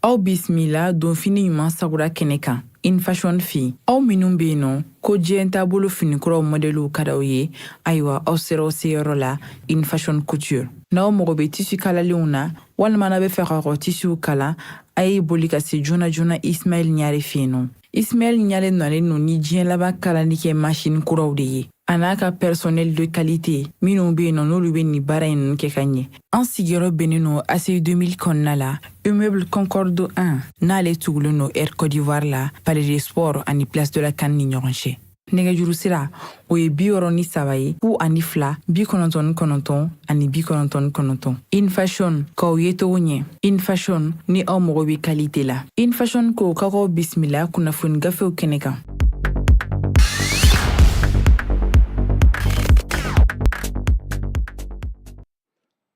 Aw bisimila donfini ɲuman sagura kɛnɛ kan InFashion fɛ yen. Aw minnu bɛ yen nɔ ko diɲɛ taabolo finikuraw mɔdɛliw ka d'aw ye, ayiwa aw sera aw seyɔrɔ la InFashion Couture. N'aw mago bɛ tissu kalalenw na walima n'aw bɛ fɛ k'aw ka tissuw kala, a ye boli ka se joona joona Ismaël Ɲare fɛ yen nɔ. Ismaël Ɲare nalen don ni diɲɛ laban kalali kɛ machine kuraw de ye, a n'a ka personnel de qualité minnu bɛ yen nɔ n'olu bɛ nin baara in ninnu kɛ ka ɲɛ. An sigiyɔrɔ bɛnnen don ACI 2000 kɔnɔna la, immeuble Concorde 1, n'ale tugulen don Air Côte d'Ivoire la, Palais des Sports ani Place de la CAN ni ɲɔgɔn cɛ. Nɛgɛjuru sira o ye 63 ye, 02 99 ani 99. InFashion k'aw ye cogo ɲɛ. InFashion, ni aw mago bɛ qualité la. InFashion ko k'aw bisimila kunnafoni gafew kɛnɛ kan.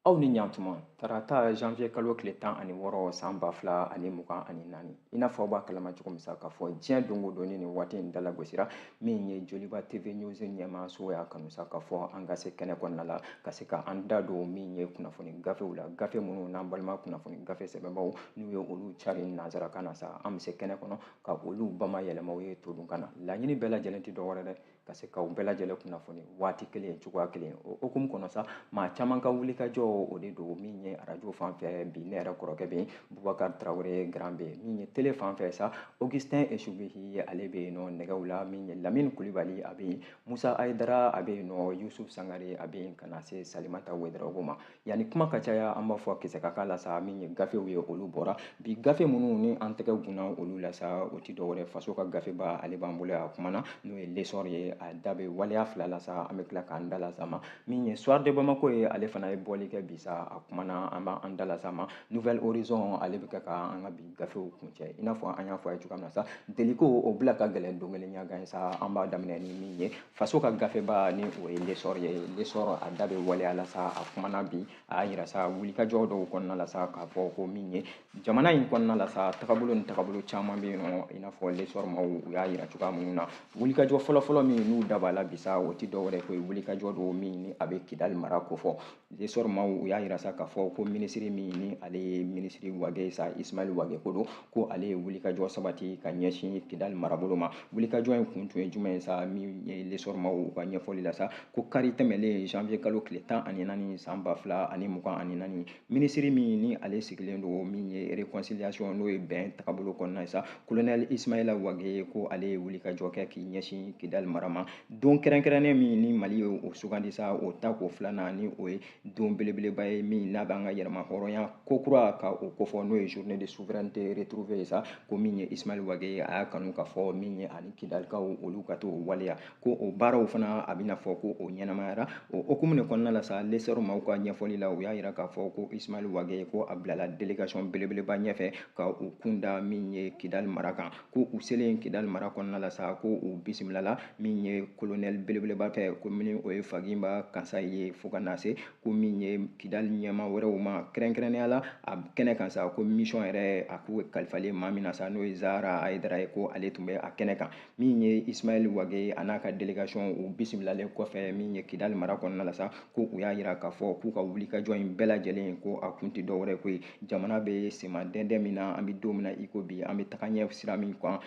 Aw ni ɲantuma. Tarata janvier kalo tile 16 san 2024, i n'a fɔ aw b'a kalama cogo min sa k'a fɔ diɲɛ don o don ni nin waati in dalagosira, min ye Joliba TV News ɲɛmaaso y'a kanu sa k'a fɔ an ka se kɛnɛ kɔnɔna la ka se ka an da don min ye kunnafoni gafew la, gafe minnu n'an balima kunnafoni gafe sɛbɛnbaw n'u ye olu cari nansarakan na sa, an bɛ se kɛnɛ kɔnɔ ka olu bama yɛlɛmaw ye todunkan na. Laɲini bɛɛ lajɛlen tɛ dɔwɛrɛ dɛ, ka se k'aw bɛɛ lajɛlen kunnafoni waati kelen cogoya kelen. O hukumu kɔnɔ sa, maa caman ka wulikajɔ o de don. Min ye arajo fan fɛ bi, ne yɛrɛ kɔrɔkɛ bɛ yen, Bubakari Tarawele Grand bɛ yen. Min ye tele fan fɛ sa, Augustin Esubihi ale bɛ yen nɔ nɛgɛw la. Min ye Lamini Kulibali a bɛ yen, Musa Ayidara a bɛ yen nɔ, Yusuf Sangare a bɛ yen, ka na se Salimata Wedarawogo ma. Yanni kuma ka caya, an b'a fɔ kisɛ ka k'a la sa. Min ye gafew ye, olu bɔra bi. Gafe minnu ni an tɛgɛ gunna olu la sa, o ti dɔwɛrɛ, faso ka gafeba ale b'an bolo yan a kuma na, n'o ye L'Essor ye. A da bɛ waleya fila la sa, an bɛ tila k'an da lase a ma. Min ye Soir de Bamako ye, ale fana ye bɔli kɛ bi sa, a kuma na, an b'an da lase a ma. Nouvel Horizon ale bɛ kɛ ka an ka bi gafew kuncɛ. I n'a fɔ an y'a fɔ a ye cogoya min na sa, deliko o bila ka gɛlɛn don kelen ɲagan ye sa. An b'a daminɛ ni min ye faso ka gafeba, ni o ye L'Essor ye. L'Essor a da bɛ waleya la sa, a kumana bi, a y'a yira sa wulikajɔ dɔw kɔnɔna la sa k'a fɔ ko min ye jamana in kɔnɔna la sa, tagabolo ni tagabolo caman bɛ yen nɔ. I n'a fɔ L'Essor maaw u y'a yira cogoya minnu na, wulikajɔ fɔlɔfɔlɔ min n'u da b'a la bi sa, o tɛ dɔwɛrɛ ko ye wulikajɔ don min ni a bɛ Kidali mara kofɔ. L'Essor maaw u y'a yira sa k'a fɔ ko minisiri min ni ale ye minisiri Wage sa, Ismaël Wage ko don, ko ale ye wulikajɔ sabati ka ɲɛsin Kidali marabolo ma. Wulikajɔ in kun tun ye jumɛn ye sa? Min ye L'Essor maaw u ka ɲɛfɔli la sa, ko kari tɛmɛlen janvier kalo tile 14 san 2024, minisiri min ni ale sigilen don min ye réconciliation, n'o ye bɛn tagabolo kɔnɔna ye sa, colonel Ismaël Wage, ko ale ye wulikajɔ kɛ k'i ɲɛsin Kidali mara ma. Don kɛrɛnkɛrɛnnen min ni Mali ye o sugandi sa, o ta ko filanan, ni o ye don belebeleba ye min n'a b'an ka yɛrɛma hɔrɔnya kokura ka o kofɔ, n'o ye journée de souveraineté retrouvée ye sa, ko min ye Ismaël Wage, a y'a kanu k'a fɔ min ye ani Kidalikaw olu ka t'o waleya, ko o baaraw fana a bɛna fɔ ko o ɲɛnamayara. O hukumu de kɔnɔna la sa, L'Essor maaw ka ɲɛfɔli la, u y'a yira k'a fɔ ko Ismaël Wage, ko a bilala délégation belebeleba ɲɛfɛ ka u kunda min ye Kidali mara kan. Ko u selen Kidali mara kɔnɔna la sa, ko u bisimilala min ye colonel belebeleba fɛ, ko min o ye Faginba Kansayi ye, fo ka na se ko min ye Kidali ɲɛmaa wɛrɛw ma, kɛrɛnkɛrɛnnenya la a kɛnɛ kan sa, ko mission yɛrɛ a k'u kalifalen maa min na sa, n'o ye Zahara Ayidara ye, ko ale tun bɛ a kɛnɛ kan. Min ye Ismaël Wage a n'a ka délégation, u bisimilalen kɔfɛ min ye Kidali mara kɔnɔna la sa, ko u y'a yira k'a fɔ k'u ka wulikajɔ in bɛɛ lajɛlen, ko a kun tɛ dɔwɛrɛ ko ye jamana bɛ sema dɛndɛn min na, an bɛ don min na i ko bi, an bɛ taga ɲɛ sira min kan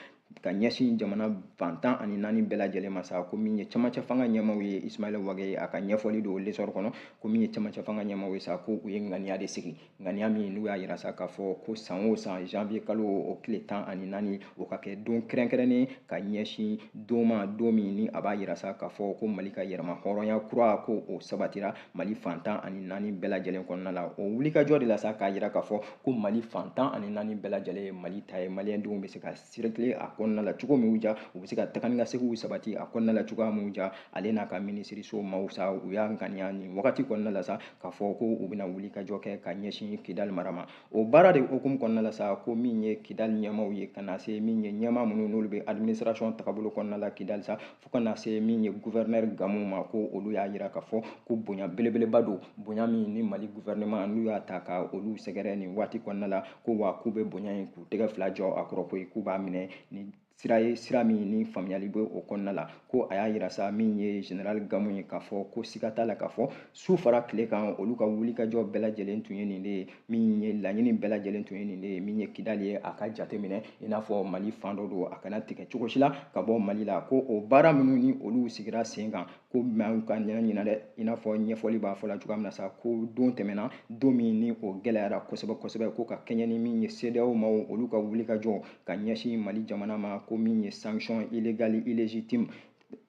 ka ɲɛsin jamana fan 14 bɛɛ lajɛlen ma sa, ko min ye cɛmancɛ fanga ɲɛmaaw ye, Ismaël Wage a ka ɲɛfɔli don L'Essor kɔnɔ, ko min ye cɛmancɛ fanga ɲɛmaaw ye sa, ko u ye ŋaniya de sigi, ŋaniya min n'u y'a yira sa k'a fɔ ko san o san janvier kalo o tile 14, o ka kɛ don kɛrɛnkɛrɛnnen ka ɲɛsin don ma, don min ni a b'a yira sa k'a fɔ ko Mali ka yɛrɛma hɔrɔnya kura ko o sabatira Mali fan 14 bɛɛ lajɛlen kɔnɔna la. O wulikajɔ de la sa, k'a yira k'a fɔ ko Mali fan 14 bɛɛ lajɛlen ye Mali ta ye, maliyɛndenw bɛ se ka circuler a kɔnɔna la cogo min ja, u bɛ se ka taga ni ka seginw sabati a kɔnɔna la cogoya min ja. Ale n'a ka minisiriso maaw sa, u y'a ŋaniya nin wagati kɔnɔna la sa k'a fɔ ko u bɛna wulikajɔ kɛ ka ɲɛsin Kidali mara ma. O baara de hukumu kɔnɔna la sa, ko min ye Kidali ɲɛmaaw ye, ka na se min ye ɲɛmaa minnu n'olu bɛ administration tagabolo kɔnɔna la Kidali sa, fo ka na se min ye gouverneur Gamu ma, ko olu y'a yira k'a fɔ ko bonya belebeleba don, bonya min ni Mali gouvernement n'u y'a ta ka olu sɛgɛrɛ nin waati kɔnɔna la, ko wa k'u bɛ bonya in k'u tɛgɛ fila jɔ a kɔrɔ, koyi k'u b'a minɛ ni Sira ye sira min ni faamuyali bɛ o kɔnɔna la. Ko a y'a yira sa min ye général Gamu ye k'a fɔ ko siga t'a la k'a fɔ su fara tile kan olu ka wulikajɔ bɛɛ lajɛlen tun ye nin de ye, min ye laɲini bɛɛ lajɛlen tun ye nin de ye, min ye Kidali ye a ka jateminɛ i n'a fɔ Mali fan dɔ don, a kana tigɛ cogo si la ka bɔ Mali la. Ko o baara minnu ni olu sigira sen kan, ko maaw ka ɲina dɛ, i n'a fɔ ɲɛfɔli b'a fɔ la cogoya min na sa, ko don tɛmɛna don min ni o gɛlɛyara kosɛbɛ kosɛbɛ, ko ka kɛɲɛ ni min ye CEDEAO maaw olu ka wulikajɔ ka ɲɛsin Mali jamana ma, ko min ye sanction illégale illégitime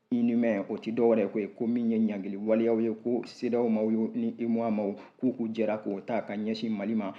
inhumain, o ti dɔwɛrɛ ko ye, ko min ye ɲangili waleyaw ye, ko CEDEAO maaw ni UEMOA maaw k'u k'u jɛra k'o ta ka ɲɛsin Mali ma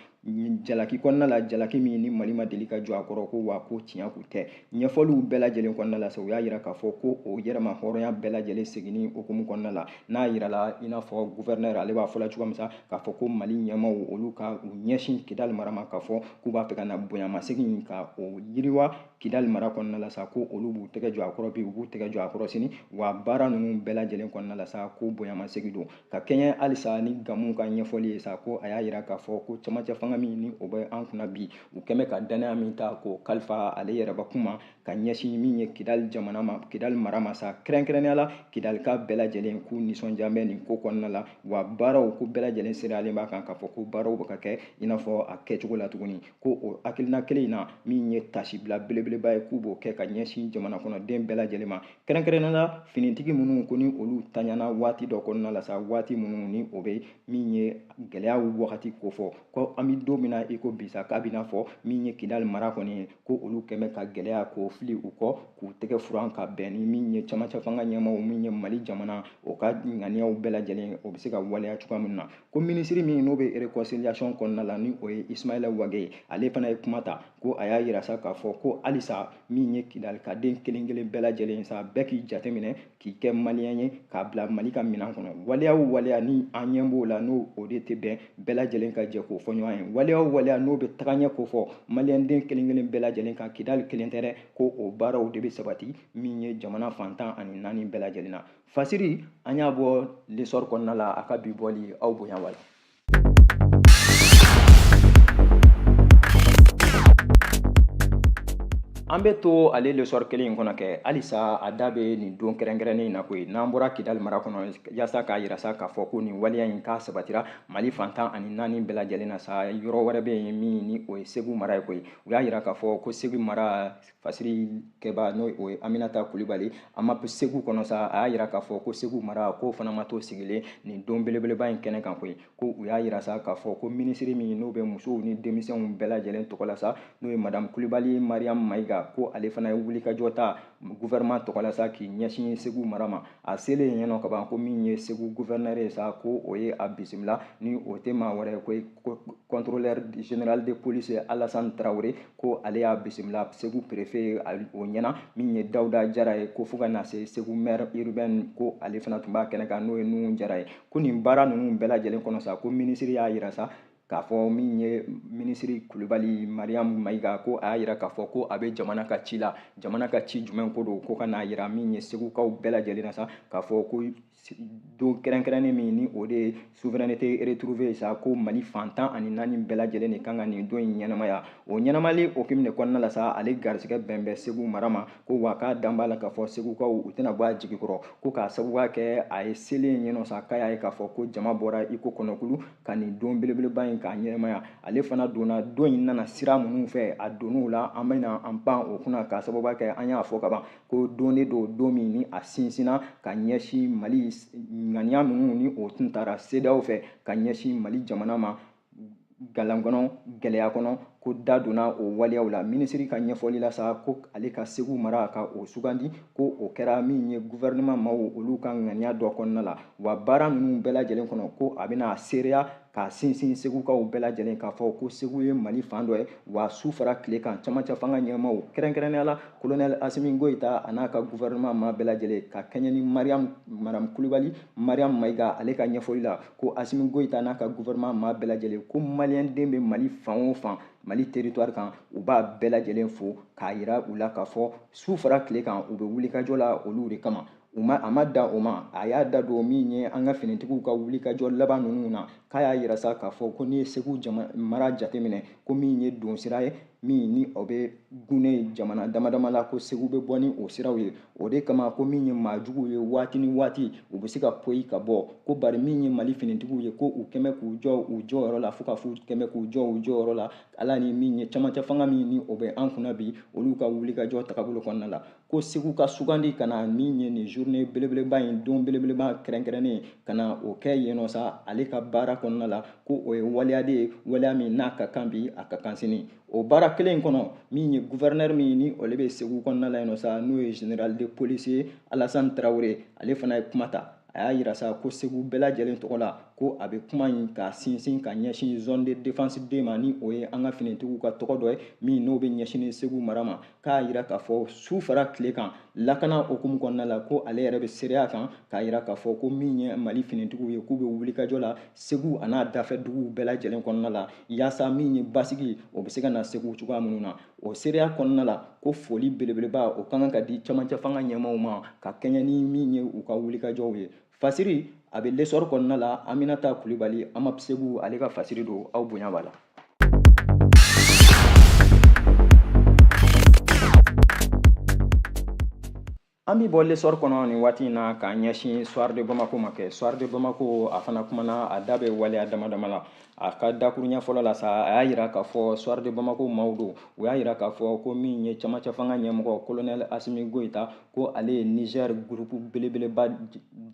jalaki kɔnɔna la, jalaki min ni Mali ma deli ka jɔ a kɔrɔ, ko wa ko tiɲɛ kun tɛ. Ɲɛfɔliw bɛɛ lajɛlen kɔnɔna la sa, u y'a yira k'a fɔ ko o yɛrɛma hɔrɔnya bɛɛ lajɛlen seginni hukumu kɔnɔna la, n'a yirala i n'a fɔ gouverneur ale b'a fɔla cogoya min sa k'a fɔ ko Mali ɲɛmaaw olu ka u ɲɛsin Kidali mara ma, k'a fɔ k'u b'a fɛ ka na bonyamasegin ka o yiriwa Kidali mara kɔnɔna la sa, ko olu b'u tɛgɛ jɔ a kɔrɔ bi, u b'u tɛgɛ jɔ a kɔrɔ sini, wa baara ninnu bɛɛ lajɛlen kɔnɔna la sa, ko bonyamasegin don. Ka kɛɲɛ halisa ni Gamu ka ɲɛfɔli ye sa, ko a y'a yira k'a fɔ ko camancɛ fanga min ni o bɛ an kunna bi, u kɛn bɛ ka danaya min ta k'o kalifa ale yɛrɛbakun ma ka ɲɛsin min ye Kidali jamana ma, Kidali mara ma sa, kɛrɛnkɛrɛnnenya la Kidalika bɛɛ lajɛlen k'u nisɔndiya bɛ nin ko kɔnɔna la, wa baaraw ko bɛɛ lajɛlen seereyalen b'a kan k'a fɔ ko baaraw bɛ ka kɛ i n'a fɔ a kɛcogo la tuguni. Ko o hakilina kelen in na, min ye tasibila belebeleba ye, k'u b'o kɛ ka ɲɛsin jamana kɔnɔden bɛɛ lajɛlen ma, kɛrɛnkɛrɛnnenya la finitigi minnu ko ni olu taɲana waati dɔ kɔnɔna la sa, waati minnu ni o bɛ min ye gɛlɛya wagati kofɔ, ko an bɛ don min na i ko bi sa, k'a bɛ n'a fɔ min ye Kidali mara kɔni ye, ko olu kɛn bɛ ka gɛlɛya k'o fili u kɔ, k'u tɛgɛ furan ka bɛn ni min ye camancɛ fanga ɲɛmaaw, min ye Mali jamana o ka ŋaniyaw bɛɛ lajɛlen o bɛ se ka waleya cogoya min na. Ko minisiri min n'o bɛ réconciliation kɔnɔna la, ni o ye Ismaïla Wagué ye, ale fana ye kuma ta, ko a y'a yira sa k'a fɔ ko halisa min ye Kidalikaden kelen kelen bɛɛ lajɛlen sa, bɛɛ k'i jateminɛ k'i kɛ maliyɛn ye, k'a bila Mali ka minɛn kɔnɔ. Waleya o waleya ni an ɲɛ b'o la n'o o de tɛ bɛn, bɛɛ lajɛlen ka jɛ k'o fɔ ɲɔgɔn ye. Waleya o waleya n'o bɛ taga ɲɛ k'o fɔ maliyɛnden kelen kelen bɛɛ lajɛlen kan, Kidali kelen tɛ dɛ, ko o baaraw de bɛ sabati min ye jamana fan 14 bɛɛ lajɛlen na. Fasiri an y'a bɔ L'Essor kɔnɔna la, a ka bi bɔli aw bonya wala. An bɛ to ale L'Essor kelen in kɔnɔ kɛ halisa, a da bɛ nin don kɛrɛnkɛrɛnnen in na koyi. N'an bɔra Kidali mara kɔnɔ, yaasa k'a yira sa k'a fɔ ko nin waleya in k'a sabatira Mali fan 14 bɛɛ lajɛlen na sa, yɔrɔ wɛrɛ bɛ yen min ni o ye Segu mara ye koyi. U y'a yira k'a fɔ ko Segu mara fasiri kɛba n'o o ye Aminata Kulibali, a ma Segu kɔnɔ sa, a y'a yira k'a fɔ ko Segu mara k'o fana ma to sigilen nin don belebeleba in kɛnɛ kan koyi. Ko u y'a yira sa k'a fɔ ko minisiri min n'o bɛ musow ni denmisɛnw bɛɛ lajɛlen tɔgɔ la sa, n'o ye madame Kulibali Mariam Mayiga, ko ale fana ye wulikajɔ ta gouvernement tɔgɔ la sa k'i ɲɛsin Segu mara ma. A selen yen nɔ ka ban, ko min ye Segu gouverneur ye sa, ko o ye a bisimila, ni o tɛ maa wɛrɛ ye ko contrôleur général de police Alassane Traoré, ko ale y'a bisimila Segu préfet o ɲɛna, min ye Dawuda Jara ye, ko fo ka na se Segu maire urbain, ko ale fana tun b'a kɛnɛ kan, n'o ye Nuhu Jara ye. Ko nin baara ninnu bɛɛ lajɛlen kɔnɔ sa, ko minisiri y'a yira sa k'a fɔ min ye minisiri Kulibali Mariam Mayiga, ko a y'a yira k'a fɔ ko a bɛ jamana ka ci la. Jamana ka ci jumɛn ko don? Ko ka n'a yira min ye Segukaw bɛɛ lajɛlen na sa k'a fɔ ko don kɛrɛnkɛrɛnnen min ni o de ye souveraineté retrouvée sa, ko Mali fan 14 bɛɛ lajɛlen de kan ka nin don in ɲɛnamaya. O ɲɛnamali hokumu de kɔnɔna la sa, ale garisɛgɛ bɛn bɛ Segu mara ma, ko wa k'a dan b'a la k'a fɔ Segukaw u tɛna bɔ a jigi kɔrɔ, ko k'a sababuya kɛ a ye selen yen nɔ sa, k'a y'a ye k'a fɔ ko jama bɔra i ko kɔnɔkulu ka nin don belebeleba in k'a ɲɛnamaya. Ale fana donna don in nana sira minnu fɛ, a donn'o la, an bɛna an pan o kunna k'a sababuya kɛ an y'a fɔ ka ban ko don de don, don min ni a sinsinna ka ɲɛsin Mali ŋaniya minnu ni o tun taara CEDEAO fɛ ka ɲɛsin Mali jamana ma galan kɔnɔ, gɛlɛya kɔnɔ, ko da donna o waleyaw la. Minisiri ka ɲɛfɔli la sa, ko ale ka Segu mara ka o sugandi, ko o kɛra min ye gouvernement maaw olu ka ŋaniya dɔ kɔnɔna la, wa baara ninnu bɛɛ lajɛlen kɔnɔ, ko a bɛna seereya k'a sinsin Segukaw bɛɛ lajɛlen k'a fɔ ko Segu ye Mali fan dɔ ye, wa su fara tile kan camancɛ fanga ɲɛmaaw kɛrɛnkɛrɛnnenya la colonel Assimi Goïta a n'a ka gouvernement maa bɛɛ lajɛlen, ka kɛɲɛ ni Mariam Kulibali Mariam Mayiga ale ka ɲɛfɔli la, ko Assimi Goïta n'a ka gouvernement maa bɛɛ lajɛlen, ko maliyɛnden bɛ Mali fan o fan, Mali territoire kan, u b'a bɛɛ lajɛlen fo k'a yira u la k'a fɔ su fara tile kan u bɛ wulikajɔ la olu de kama. U ma a ma dan o ma, a y'a da don min ye an ka finitigiw ka wulikajɔ laban ninnu na, K'a y'a yira sa k'a fɔ ko n'i ye Segu mara jateminɛ, ko min ye donsira ye min ni o bɛ Guinée jamana dama dama la, ko Segu bɛ bɔ ni o siraw ye. O de kama ko min ye maajuguw ye, waati ni waati u bɛ se ka poyi ka bɔ, ko bari min ye Mali finitigiw ye, ko u kɛmɛ k'u jɔ u jɔyɔrɔ la, fo k'a fɔ u kɛmɛ k'u jɔ u jɔyɔrɔ la. Ala ni min ye camancɛ fanga min ni o bɛ an kunna bi, olu ka wulikajɔ tagabolo kɔnɔna la, ko Segu ka sugandi ka na min ye nin journée belebeleba in, don belebeleba kɛrɛnkɛrɛnnen, ka na o kɛ yen nɔ sa ale ka baara kɔnɔna la, ko o ye waleya de ye, waleya min n'a ka kan bi, a ka kan sini. O baara kelen in kɔnɔ, min ye gouverneur min ni ale bɛ Segu kɔnɔna la yen nɔ sa, n'o ye général de police ye Alassane Traoré, ale fana ye kuma ta. A y'a yira sa ko Segu bɛɛ lajɛlen tɔgɔ la, ko a bɛ kuma in ka sinsin ka ɲɛsin zone de défense 2 ma, ni o ye an ka finitigiw ka tɔgɔ dɔ ye min n'o bɛ ɲɛsin ni Segu mara ma. K'a yira k'a fɔ su fara tile kan, lakana hukumu kɔnɔna la, ko ale yɛrɛ bɛ seereya kan k'a yira k'a fɔ ko min ye Mali finitigiw ye, k'u bɛ wulikajɔ la Segu a n'a dafɛ duguw bɛɛ lajɛlen kɔnɔna la, yaasa min ye basigi o bɛ se ka na Segu cogoya minnu na. O seereya kɔnɔna la, ko foli belebeleba o ka kan ka di camancɛ fanga ɲɛmaaw ma ka kɛɲɛ ni min ye u ka wulikajɔw ye. Fasiri a bɛ L'Essor kɔnɔna la, Aminata Kulibali Amap Segu ale ka fasiri don, aw bonya b'a la. An bɛ bɔ L'Essor kɔnɔ nin waati in na k'an ɲɛsin Soir de Bamako ma. Kɛ Soir de Bamako, a fana kumana, a da bɛ waleya dama dama la. A ka dakuruɲɛ fɔlɔ la sa, a y'a yira k'a fɔ Soir de Bamako maaw don, u y'a yira k'a fɔ ko min ye camancɛ fanga ɲɛmɔgɔ colonel Asimi Goyita, ko ale ye Niger groupe belebeleba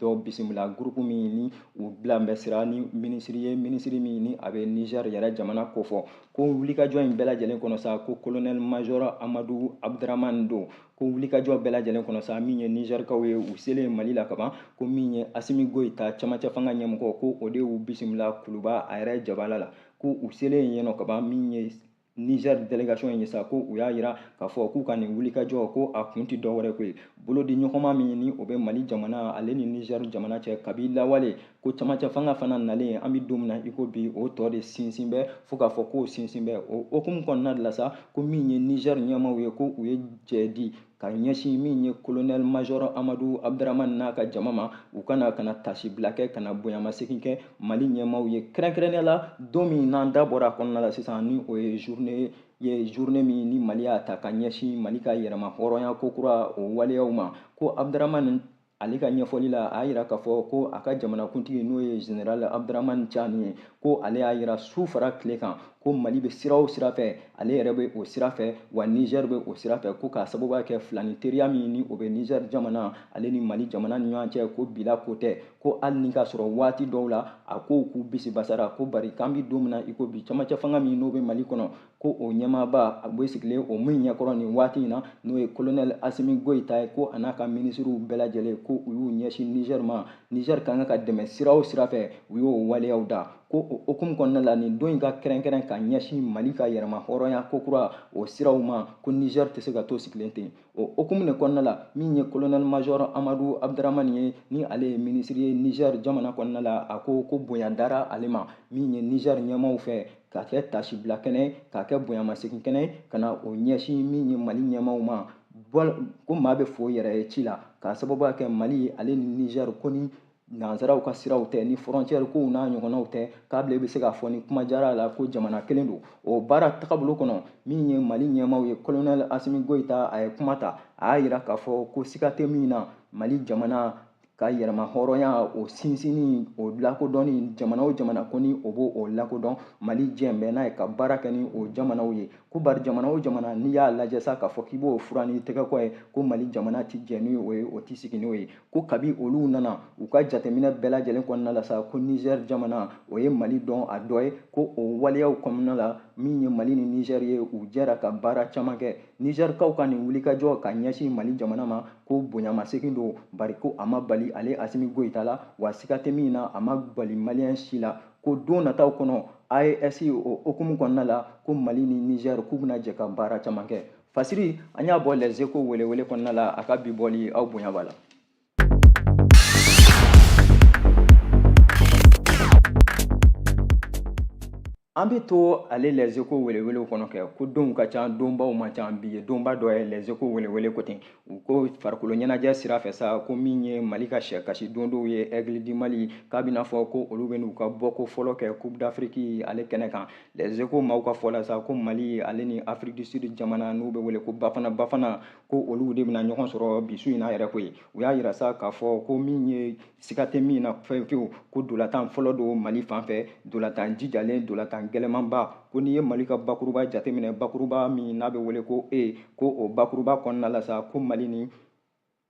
dɔ bisimila, groupe min ni u bila bɛ sira ni minisiri ye, minisiri min ni a bɛ Niger yɛrɛ jamana kofɔ. Ko wulikajɔ in bɛɛ lajɛlen kɔnɔ sa, ko colonel major Amadu Abdramane don. Ko wulikajɔ bɛɛ lajɛlen kɔnɔ sa, min ye Nizɛrikaw ye, u selen Mali la kaban, ko min ye Asimi Goyita camancɛ fanga ɲɛmɔgɔ, ko o de y'u bisimila Kuluba a yɛrɛ jabala la. Ko u selen yen nɔ kaban, min ye Niger délégation ye sa, ko u y'a yira k'a fɔ k'u ka nin wulikajɔ, ko a kun tɛ dɔwɛrɛ ko ye bolodi ɲɔgɔnma min ni o bɛ Mali jamana ale ni Niger jamana cɛ kabi lawale. Ko camancɛ fanga fana nalen, an bɛ don min na i ko bi, o tɔ de sinsin bɛ, fo k'a fɔ k'o sinsin bɛ. O hukumu kɔnɔna de la sa, ko min ye Niger ɲɛmaaw ye, ko u ye jɛ di ka ɲɛsin min ye colonel major Amadu Abdramane n'a ka jama ma, u ka na ka na tasibila kɛ, ka na bonyamasegin kɛ Mali ɲɛmaaw ye, kɛrɛnkɛrɛnnenya la don min n'an da bɔra a kɔnɔna la sisan, ni o ye journée ye, journée min ni Mali y'a ta ka ɲɛsin Mali ka yɛrɛma hɔrɔnya kokura o waleyaw ma. Ko Abdramane ale ka ɲɛfɔli la, a y'a yira k'a fɔ ko a ka jamanakuntigi, n'o ye général Abdramane Tiani ye, ko ale y'a yira su fara tile kan ko Mali bɛ sira o sira fɛ, ale yɛrɛ bɛ o sira fɛ, wa Niger bɛ o sira fɛ, ko k'a sababuya kɛ filani teriya min ni o bɛ Niger jamana ale ni Mali jamana ni ɲɔgɔn cɛ, ko bila ko tɛ, ko hali ni k'a sɔrɔ waati dɔw la a kow k'u bisibasara, ko bari k'an bɛ don min na i ko bi, camancɛ fanga min n'o bɛ Mali kɔnɔ, ko o ɲɛmaaba a bɛ sigilen o min ɲɛkɔrɔ nin waati in na, n'o ye colonel Asimi Goyita ye, ko a n'a ka minisiriw bɛɛ lajɛlen, ko u y'u ɲɛsin Niger ma. Niger ka kan ka dɛmɛ sira o sira fɛ, u y'o waleyaw da. Ko o hukumu kɔnɔna la, nin don in ka kɛrɛnkɛrɛn ka ɲɛsin Mali ka yɛrɛma hɔrɔnya kokura o siraw ma, ko Niger tɛ se ka to sigilen ten. O hukumu de kɔnɔna la, min ye colonel major Amadu Abdramane ye, ni ale ye minisiri ye Niger jamana kɔnɔna la, a ko ko bonya dara ale ma min ye Niger ɲɛmaaw fɛ, k'a kɛ tasibila kɛnɛ, k'a kɛ bonyamasegin kɛnɛ, ka na o ɲɛsin min ye Mali ɲɛmaaw ma. Ko maa bɛ fo yɛrɛ ye ci la, k'a sababuya kɛ Mali ale ni Niger, ko ni nansaraw ka siraw tɛ, ni frontière kow n'a ɲɔgɔnnaw tɛ, k'a bila i bɛ se k'a fɔ ni kuma jara la ko jamana kelen don. O baara tagabolo kɔnɔ, min ye Mali ɲɛmaaw ye, colonel Asimi Goyita, a ye kuma ta, a y'a yira k'a fɔ ko siga tɛ min na, Mali jamana ka yɛrɛma hɔrɔnya o sinsinni, o lakodɔnni, jamana o jamana ko ni o b'o o lakodɔn, Mali jɛn bɛ n'a ye ka baara kɛ ni o jamanaw ye. Ko bari jamana o jamana n'i y'a lajɛ sa k'a fɔ k'i b'o fura ni tɛgɛkɔ ye, ko Mali jamana ti jɛn ni o ye, o ti sigi n'o ye. Ko kabi olu nana, u ka jateminɛ bɛɛ lajɛlen kɔnɔna la sa, ko Niger jamana o ye Mali dɔn a dɔ ye. Ko o waleyaw kɔnɔna la, min ye Mali ni Niger ye, u jɛra ka baara caman kɛ. Nizɛrikaw ka nin wulikajɔ ka ɲɛsin Mali jamana ma, ko bonyamasegin don, bari ko a ma bali ale Asimi Goyita la, wa siga tɛ min na, a ma bali maliyɛn si la. Ko don nataw kɔnɔ, AES o hukumu kɔnɔna la, ko Mali ni Nizɛri k'u bɛna jɛ ka baara caman kɛ. Fasiri, an y'a bɔ Les Echos welewele kɔnɔna la, a ka bi bɔli, aw bonya b'a la. An bɛ to ale Les Echos welewelew kɔnɔ kɛ ko donw ka ca, donbaw man ca. Bi ye donba dɔ ye, Les Echos welewele ko ten. U ko farikolo ɲɛnajɛ sira fɛ sa, ko min ye Mali ka sɛ kasi dondow ye, Aigle du Mali, k'a bɛna fɔ ko olu bɛ n'u ka bɔko fɔlɔ kɛ Coupe d'Afrique ale kɛnɛ kan. Les Echos maaw ka fɔ la sa, ko Mali ale ni Afrique du Sud jamana n'u bɛ wele ko Bafana Bafana, ko olu de bɛna ɲɔgɔn sɔrɔ bi su in na yɛrɛ koyi. U y'a yira sa k'a fɔ ko min ye siga tɛ min na fewu, ko dolatan fɔlɔ don Mali fan fɛ, dolatan jijalen, dolatan gɛlɛmanba. Ko n'i ye Mali ka bakuruba jateminɛ, bakuruba min n'a bɛ wele ko E, ko o bakuruba kɔnɔna la sa, ko Mali ni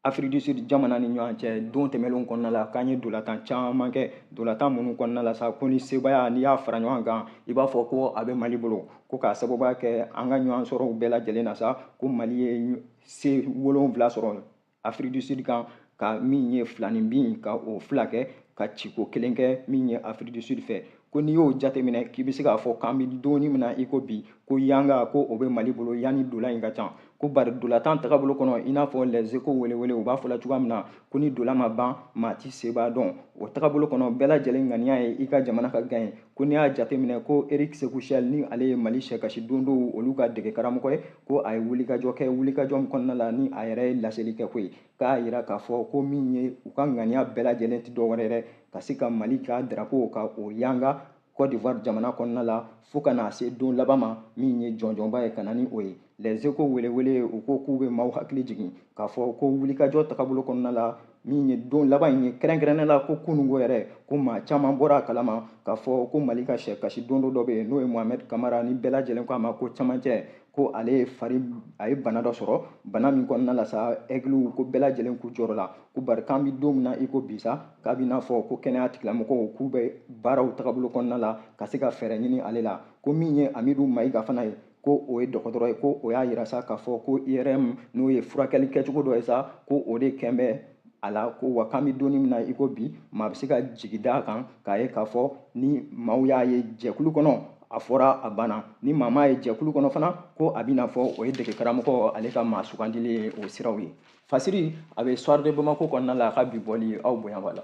Afrique du Sud jamana ni ɲɔgɔn cɛ don tɛmɛnlenw kɔnɔna la, k'an ye dolatan caman kɛ, dolatan minnu kɔnɔna la sa, ko ni sebaaya n'i y'a fara ɲɔgɔn kan, i b'a fɔ ko a bɛ Mali bolo. Ko k'a sababuya kɛ an ka ɲɔgɔn sɔrɔw bɛɛ lajɛlen na sa, ko Mali ye se 7 sɔrɔ Afrique du Sud kan, ka min ye filanin bin ka o 2 kɛ, ka ciko 1 kɛ min ye Afrique du Sud fɛ. Ko n'i y'o jateminɛ, k'i bɛ se k'a fɔ k'an bɛ donni min na i ko bi, ko yanga ko o bɛ Mali bolo yanni dola in ka ca. Ko bari dolatan tagabolo kɔnɔ, i n'a fɔ Les Echos welewele u b'a fɔ la cogoya min na, ko ni dola ma ban, maa ti seba dɔn. O tagabolo kɔnɔ, bɛɛ lajɛlen ŋaniya ye i ka jamana ka gagner. Ko n'i y'a jateminɛ ko Eric Sékou Chelle, ni ale ye Mali sɛkasi dondow olu ka dege karamɔgɔ ye, ko a ye wulikajɔ kɛ, wulikajɔ min kɔnɔna la ni a yɛrɛ ye laseli kɛ koyi, k'a yira k'a fɔ ko min ye u ka ŋaniya bɛɛ lajɛlen tɛ dɔwɛrɛ ye dɛ, ka se ka Mali ka drapeau ka o yanga Côte d'Ivoire jamana kɔnɔna la fo ka n'a se don laban ma, min ye jɔnjɔnba ye ka na ni o ye. Les Echos welewele u ko k'u bɛ maaw hakili jigin k'a fɔ ko wulikajɔ tagabolo kɔnɔna la, min ye don laban in ye kɛrɛnkɛrɛnnen la, ko kununko yɛrɛ, ko maa caman bɔra a kalama k'a fɔ ko Mali ka sɛ kasi don dɔ bɛ yen, n'o ye Mohamed Kamara, ni bɛɛ lajɛlen ko a ma ko camancɛ, ko ale ye fari a ye bana dɔ sɔrɔ, bana min kɔnɔna la sa, Aigles ko bɛɛ lajɛlen k'u jɔrɔ la. Ko bari k'an bɛ don min na i ko bi sa, k'a bɛ n'a fɔ ko kɛnɛya tigilamɔgɔw k'u bɛ baaraw tagabolo kɔnɔna la ka se ka fɛɛrɛ ɲini ale la. Ko min ye Amidu Mayiga fana ye, ko o ye dɔgɔtɔrɔ ye, ko o y'a yira sa k'a fɔ ko IRM, n'o ye furakɛli kɛcogo dɔ ye sa, ko o de kɛn bɛ a la. Ko wa k'an bɛ donni min na i ko bi, maa bɛ se ka jigi d'a kan k'a ye k'a fɔ ni maaw y'a ye jɛkulu kɔnɔ, a fɔra a banna, ni maa m'a ye jɛkulu kɔnɔ fana, ko a bɛna fɔ o ye dege karamɔgɔ ale ka maa sugandilen ye o siraw ye. Fasiri a bɛ Soir de Bamako kɔnɔna la, a ka bi bɔli aw bonya b'a la.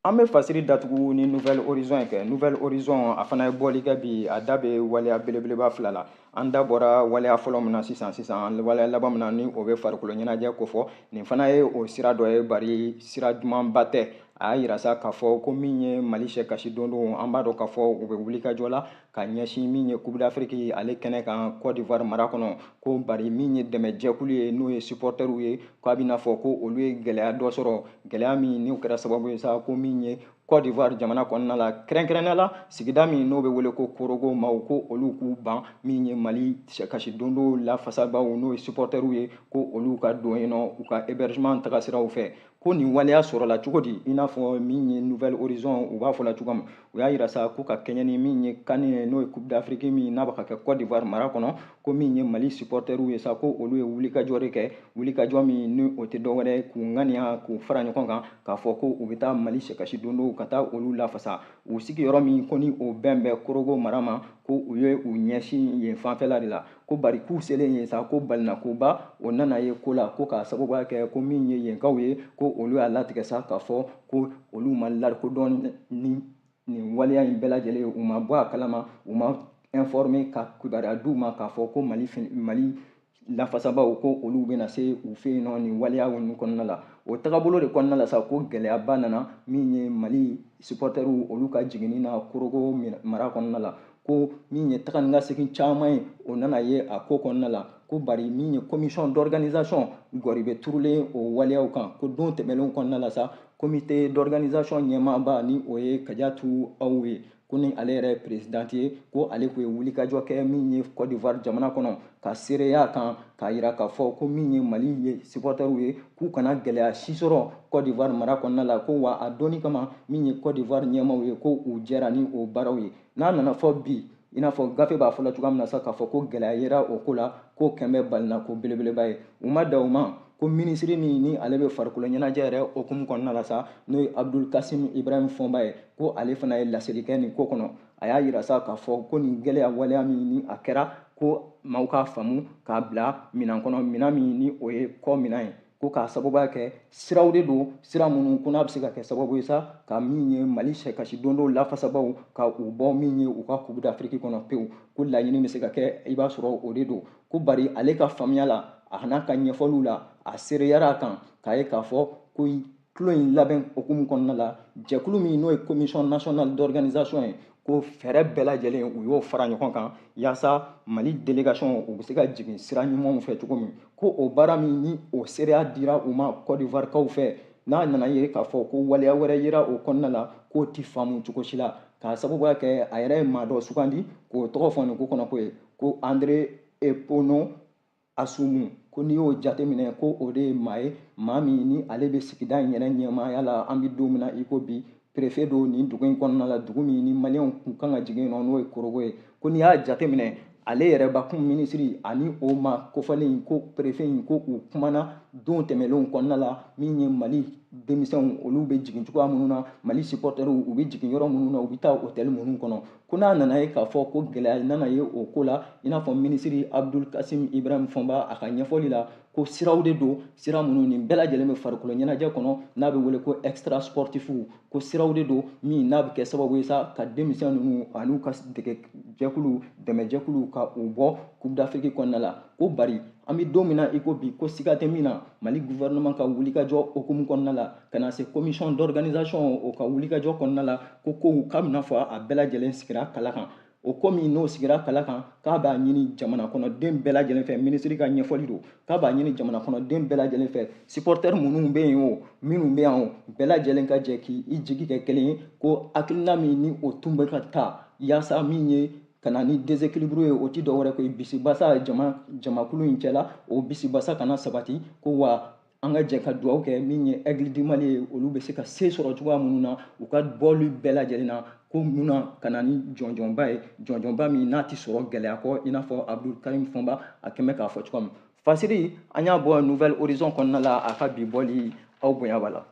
An bɛ fasiri datugu ni Nouvel Horizon ye kɛ. Nouvel Horizon a fana ye bɔli kɛ bi, a da bɛ waleya belebeleba 2 la. An da bɔra waleya fɔlɔ min na sisan sisan, waleya laban min na ni o bɛ farikolo ɲɛnajɛ kofɔ, nin fana ye o sira dɔ ye, bari sira dumanba tɛ. A y'a yira sa k'a fɔ ko min ye Mali sɛ kasi dondon, an b'a dɔn k'a fɔ u bɛ wulikajɔ la ka ɲɛsin min ye Coupe d'Afrique ale kɛnɛ kan Côte d'Ivoire mara kɔnɔ. Ko bari min ye dɛmɛjɛkulu ye, n'o ye supporteriw ye, k'a bɛna fɔ ko olu ye gɛlɛya dɔ sɔrɔ, gɛlɛya min n'o kɛra sababu ye sa, ko min ye Côte d'Ivoire jamana kɔnɔna la, kɛrɛnkɛrɛnnenya la sigida min n'o bɛ wele ko Korogo maaw, ko olu k'u ban min ye Mali sɛkasi dondo lafasabaaw, n'o ye supporteriw ye, ko olu ka don yen nɔ u ka hébergement tagasiraw fɛ. Ko nin waleya sɔrɔla cogo di? I n'a fɔ min ye Nouvel Horizon u b'a fɔ la cogoya min, u y'a yira sa ko ka kɛɲɛ ni min ye CAN ye, n'o ye Coupe d'Afrique min n'a bɛ ka kɛ Côte d'Ivoire mara kɔnɔ, ko min ye Mali supporteriw ye sa, ko olu ye wulikajɔ de kɛ, wulikajɔ min ni o tɛ dɔwɛrɛ ye k'u ŋaniya k'u fara ɲɔgɔn kan k'a fɔ ko u bɛ taa Mali sɛkasi dondow ka taa olu lafasa u sigiyɔrɔ min ko ni o bɛn bɛ Korogo mara ma, ko u ye u ɲɛsin yen fanfɛla de la. Ko bari k'u selen yen sa, ko balinakoba o nana ye ko la, ko k'a sababuya kɛ ko min ye yenkaw ye, ko olu y'a latigɛ sa k'a fɔ ko olu ma lakodɔn ni nin waleya in bɛɛ lajɛlen ye, u ma bɔ a kalama, u ma informer ka kibaruya d'u ma k'a fɔ ko Mali lafasabaw ko olu bɛna se u fɛ yen nɔ nin waleya ninnu kɔnɔna la. O tagabolo de kɔnɔna la sa, ko gɛlɛyaba nana min ye Mali supporteriw olu ka jiginni na Korogo mara kɔnɔna la, ko min ye taga ni ka segin caman ye o nana ye a ko kɔnɔna la. Ko bari min ye commission d'organisation gɔri bɛ turulen o waleyaw kan, ko don tɛmɛnlenw kɔnɔna la sa, comité d'organisation ɲɛmaaba ni o ye Kadiatou Aw ye, ko ni ale yɛrɛ ye présidente ye, ko ale tun ye wulikajɔ kɛ min ye Côte d'Ivoire jamana kɔnɔ ka seereya kan k'a yira k'a fɔ ko min ye Mali ye supporteriw ye, k'u kana gɛlɛya si sɔrɔ Côte d'Ivoire mara kɔnɔna la. Ko wa a donni kama min ye Côte d'Ivoire ɲɛmaaw ye, ko u jɛra ni o baaraw ye. N'a nana fɔ bi, i n'a fɔ gafe b'a fɔ la cogoya min na sa, k'a fɔ ko gɛlɛya yera o ko la, ko kɛn bɛ balina ko belebeleba ye. U ma dan o ma, ko minisiri min ni ale bɛ farikolo ɲɛnajɛ yɛrɛ hukumu kɔnɔna la sa, n'o ye Abdul Kasim Ibrahim Fɔnba ye, ko ale fana ye laseli kɛ nin ko kɔnɔ. A y'a yira sa k'a fɔ ko nin gɛlɛya waleya min ni a kɛra, ko maaw k'a faamu k'a bila minɛn kɔnɔ, minɛn min ni o ye kɔ minɛn ye. Ko k'a sababuya kɛ siraw de don, sira minnu ko n'a bɛ se ka kɛ sababu ye sa ka min ye Mali sɛkasi dondow lafasabaw ka u bɔ min ye u ka Coupe d'Afrique kɔnɔ pewu. Ko laɲini bɛ se ka kɛ, i b'a sɔrɔ o de don. Ko bari ale ka faamuya la, a n'a ka ɲɛfɔliw la, a seereyara a kan k'a ye k'a fɔ ko tulon in labɛn hukumu kɔnɔna la, jɛkulu min n'o ye commission nationale d'organisation ye, ko fɛɛrɛ bɛɛ lajɛlen u y'o fara ɲɔgɔn kan yaasa Mali délégation u bɛ se ka jigin sira ɲumanw fɛ cogo min. Ko o baara min ni o seereya dira u ma Côte d'Ivoire kaw fɛ, n'a nana ye k'a fɔ ko waleya wɛrɛ yera o kɔnɔna la, k'o ti faamu cogo si la, k'a sababuya kɛ a yɛrɛ ye maa dɔ sugandi k'o tɔgɔ fɔ nin ko kɔnɔ ko ye ko André Epono Asumu. Ko n'i y'o jateminɛ, ko o de ye maa ye, maa min ni ale bɛ sigida in yɛrɛ ɲɛmaaya la an bɛ don min na i ko bi, préfet don nin dugu in kɔnɔna la, dugu min ni maliyɛnw kun kan ka jigin yen nɔ, n'o ye Korogo ye. Ko n'i y'a jateminɛ, ale yɛrɛ bakun minisiri ani o maa kofɔlen in, ko préfet in, ko u kumana don tɛmɛnlenw kɔnɔna la, min ye Mali denmisɛnw olu bɛ jigin cogoya minnu na, Mali supporters u bɛ jigin yɔrɔ minnu na, u bɛ taa hôtel minnu kɔnɔ. Ko n'a nana ye k'a fɔ ko gɛlɛya nana ye o ko la, i n'a fɔ minisiri Abdul Kasim Ibrahim Fɔnba a ka ɲɛfɔli la, ko siraw de don, sira minnu nin bɛɛ lajɛlen bɛ farikolo ɲɛnajɛ kɔnɔ n'a bɛ wele ko extra sportif, ko siraw de don min n'a bɛ kɛ sababu ye sa ka denmisɛn ninnu an'u ka dege jɛkulu dɛmɛjɛkulu ka u bɔ Coupe d'Afrique kɔnɔna la. Ko bari an bɛ don min na i ko bi, ko siga tɛ min na, Mali gouvernement ka wulikajɔ hukumu kɔnɔna la, ka na se commission d'organisation o ka wulikajɔ kɔnɔna la, ko kow k'a bɛna fɔ a bɛɛ lajɛlen sigira kala kan. O ko min n'o sigira kala kan, k'a b'a ɲini jamana kɔnɔden bɛɛ lajɛlen fɛ, minisiri ka ɲɛfɔli don, k'a b'a ɲini jamana kɔnɔden bɛɛ lajɛlen fɛ, supporter minnu bɛ yen o, minnu bɛ yan o, bɛɛ lajɛlen ka jɛ k'i jigi kɛ kelen ye, ko hakilina min ni o tun bɛ ka ta yaasa min ye ka na ni déséquilibre ye, o ti dɔwɛrɛ ko ye bisibasa jamakulu in cɛla, o bisibasa kana sabati. Ko wa an ka jɛ ka dugawu kɛ min ye Aigle du Mali ye, olu bɛ se ka se sɔrɔ cogoya minnu na u ka bɔli bɛɛ lajɛlen na, ko mun na ka na ni jɔnjɔnba ye, jɔnjɔnba min n'a ti sɔrɔ gɛlɛya kɔ, i n'a fɔ Abdul Karim Fɔnba a kɛn bɛ k'a fɔ cogoya min. Fasiri an y'a bɔ Nouvelle Horizon kɔnɔna la, a ka bi bɔli aw bonya b'a la.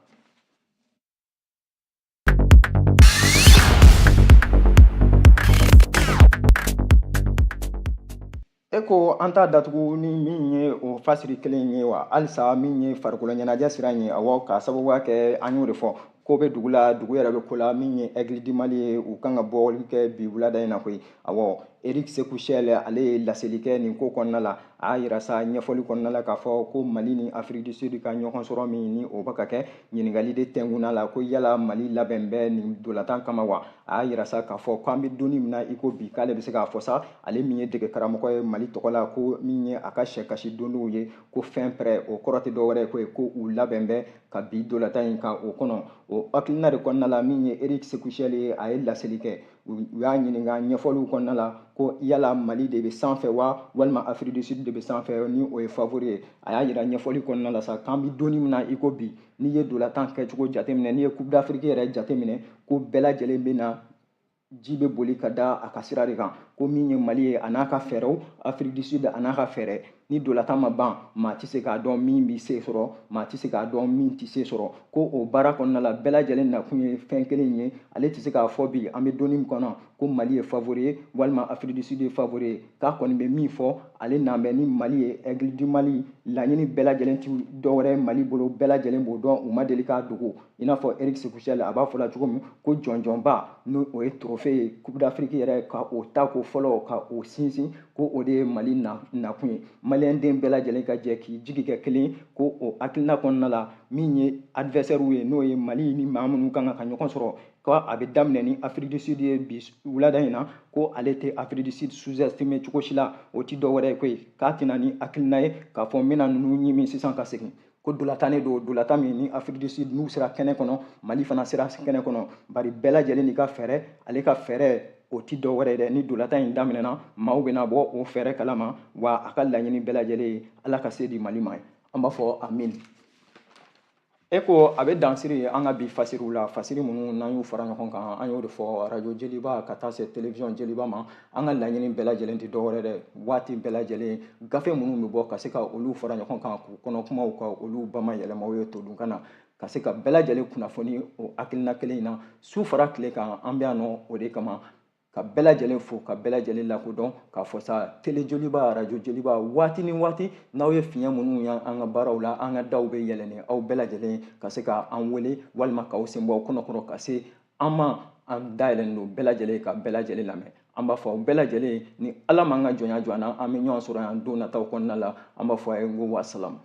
E ko an t'a datugu ni min ye o fasiri kelen ye wa, halisa min ye farikolo ɲɛnajɛ sira in ye, awɔ, k'a sababuya kɛ an y'o de fɔ ko bɛ dugu la, dugu yɛrɛ bɛ ko la. Min ye Aigle du Mali ye, u kan ka bɔli kɛ bi wulada in na koyi. Awɔ, Eric Sékou Chelle ale ye laseli kɛ nin ko kɔnɔna la, a y'a yira sa ɲɛfɔli kɔnɔna la k'a fɔ ko Mali ni Afrique du Sud ka ɲɔgɔn sɔrɔ min ni o bɛ ka kɛ, ɲininkali de tɛnkunna la ko yala Mali labɛn bɛ nin ntolantan kama wa. A y'a yira sa k'a fɔ k'an bɛ donni min na i ko bi, k'ale bɛ se k'a fɔ sa, ale min ye dege karamɔgɔ ye Mali tɔgɔ la, ko min ye a ka sɛkasi dondow ye, ko fɛn pɛrɛ, o kɔrɔ tɛ dɔwɛrɛ ye ko ye ko u labɛn bɛ ka bi ntolantan in kan o kɔnɔ. O hakilina de kɔnɔna la, min ye Eric Sékou Chelle ye, a ye laseli kɛ, u y'a ɲininka ɲɛfɔliw kɔnɔna la ko yala Mali de bɛ sanfɛ wa, walima Afrique du Sud de bɛ sanfɛ ni o ye favori ye. A y'a yira ɲɛfɔli kɔnɔna la sa k'an bɛ donni min na i ko bi, n'i ye ntolantan kɛcogo jateminɛ, n'i ye Coupe d'Afrique yɛrɛ jateminɛ, ko bɛɛ lajɛlen bɛ na ji bɛ boli ka da a ka sira de kan, ko min ye Mali ye a n'a ka fɛɛrɛw, Afrique du Sud a n'a ka fɛɛrɛ, ni ntolantan ma ban maa tɛ se k'a dɔn min bɛ se sɔrɔ, maa tɛ se k'a dɔn min tɛ se sɔrɔ. Ko o baara kɔnɔna la bɛɛ lajɛlen nakun ye fɛn kelen ye, ale tɛ se k'a fɔ bi an bɛ donni min kɔnɔ ko Mali ye favori ye walima Afrique du Sud ye favori ye, k'a kɔni bɛ min fɔ, ale nan bɛ ni Mali ye, Aigle du Mali laɲini bɛɛ lajɛlen ti dɔwɛrɛ ye Mali bolo, bɛɛ lajɛlen b'o dɔn, u ma deli k'a dogo. I n'a fɔ Eric Sékou Chelle a b'a fɔ la cogo min ko jɔnjɔnba n'o o ye trophée ye Coupe d'Afrique yɛrɛ, ka o ta ko fɔlɔ ka o sinsin, ko o de ye Mali nakun ye. Maliyɛn den bɛɛ lajɛlen ka jɛ k'i jigi kɛ kelen, ko o hakilina kɔnɔna la min ye adversaire ye, n'o ye Mali ni maa minnu kan ka ɲɔgɔn sɔrɔ, ko a bɛ daminɛ ni Afrique du Sud ye bi wulada in na, ko ale tɛ Afrique du Sud sous-estimer cogo si la, o ti dɔwɛrɛ ye koyi, k'a tɛna ni hakilina ye k'a fɔ n bɛna ninnu ɲimi sisan ka segin, ko ntolantan de don, ntolantan min ni Afrique du Sud n'u sera kɛnɛ kɔnɔ, Mali fana sera kɛnɛ kɔnɔ, bari bɛɛ lajɛlen n'i ka fɛɛrɛ, ale ka fɛɛrɛ o ti dɔwɛrɛ ye dɛ, ni ntolantan in daminɛna maaw bɛna bɔ o fɛɛrɛ kalama, wa a ka laɲini bɛɛ lajɛlen ye Ala ka se di Mali ma ye, an b'a fɔ amin. E ko a bɛ dansiri an ka bi fasiriw la, fasiri minnu n'an y'u fara ɲɔgɔn kan, an y'o de fɔ radio Joliba ka taa se télévision Joliba ma, an ka laɲini bɛɛ lajɛlen tɛ dɔwɛrɛ dɛ, waati bɛɛ lajɛlen gafe minnu bɛ bɔ ka se ka olu fara ɲɔgɔn kan k'u kɔnɔ kumaw ka olu bamayɛlɛmaw ye todunkan na, ka se ka bɛɛ lajɛlen kunnafoni o hakilina kelen in na, su fara tile kan, an bɛ yan nɔ o de kama. Ka bɛɛ lajɛlen fo, ka bɛɛ lajɛlen lakodɔn, k'a fɔ sa tele Joliba, arajo Joliba, waati ni waati n'aw ye fiɲɛ minnu y'an ka baaraw la, an ka daw bɛ yɛlɛ ni aw bɛɛ lajɛlen ka se ka an wele walima k'aw sen bɔ aw kɔnɔkɔrɔ ka se an ma. An dayɛlɛlen don bɛɛ lajɛlen ka bɛɛ lajɛlen lamɛn. An b'a fɔ aw bɛɛ lajɛlen, ni Ala m'an ka jɔnya jɔ an na, an bɛ ɲɔgɔn sɔrɔ yan don nataw kɔnɔna la. An b'a fɔ a ye n ko wasalamu.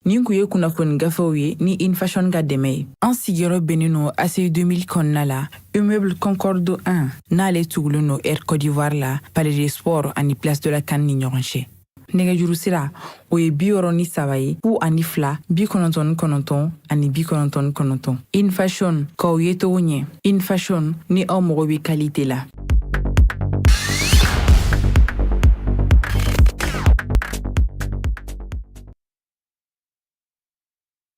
Nin kun ye kunnafoni gafew ye ni Infashion ka dɛmɛ ye. An sigiyɔrɔ bɛnnen don ACI 2000 kɔnɔna la, immeuble Concorde 1, n'ale tugulen don Air Côte d'Ivoire la, Palais des Sports ani Place de la CAN ni ɲɔgɔn cɛ. Nɛgɛjuru sira, o ye 63 ye, 02 99 ani 99. Infashion, k'aw ye cogo ɲɛ. Infashion, ni aw mago bɛ qualité la.